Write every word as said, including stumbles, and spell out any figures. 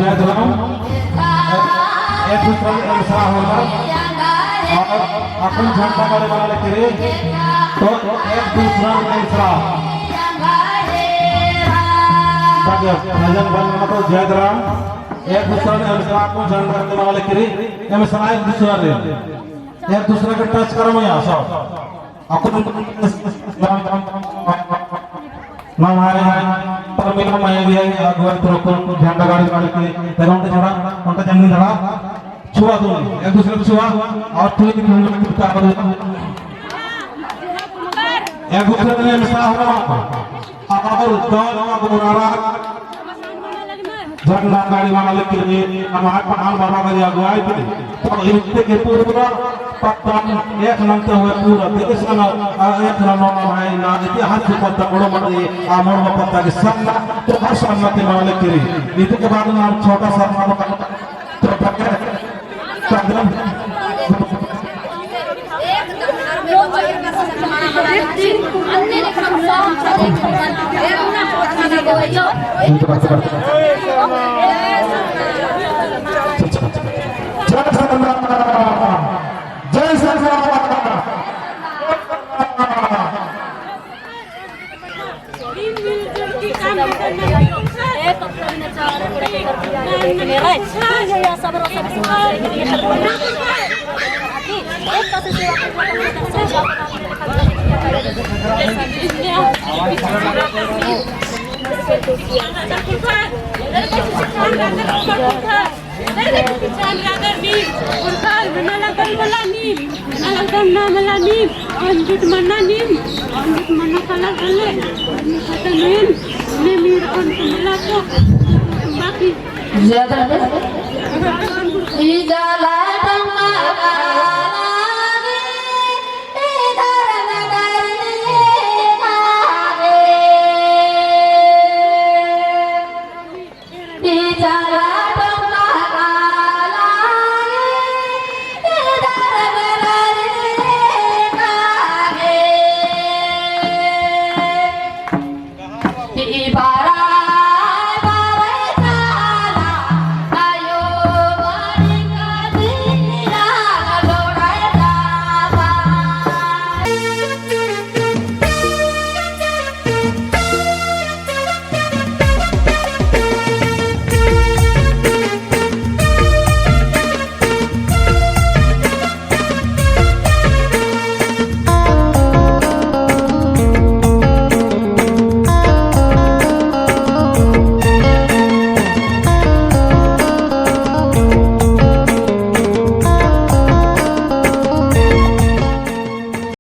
जय राम। एक दूसरा के एमसरा होना और अपन झंडा गाड़ी बना लेके रे, तो एक दूसरा के एमसरा। ताकि भजन बंद मत हो, जय राम। एक दूसरा के एमसरा, अपन झंडा गाड़ी बना लेके रे, एमसरा एक दूसरा रे, एक दूसरा के टच करो यहाँ सब। अक्कुन नम्है परमिला माया भी है, अगुवाई तरफ झंडा गाड़ी मालिक के, तेरा उनका झंडा, उनका झंडा झंडा छुआ दो, एक दूसरे को छुआ, और तू भी झंडा की तरफ एक दूसरे ने मिसाल हो रहा, और दौड़ और गोरारा झंडा गाड़ी वाला लेके लिए हमारे पहाड़ बाबा का अगुवाई थी। तो इनके के पूरा पत्ता एक नंते हुए पूरा देश का ना, आ, एक नंबर है ना, इतिहास के पत्ता बड़ो मत ये, आ, मोड़ में पत्ता के सामना, तो हर सामना के वाले के लिए। इनके बाद में हम छोटा सा तो जय सरना, जय सरना। ज्यादा नहीं। ई जाला टंगा।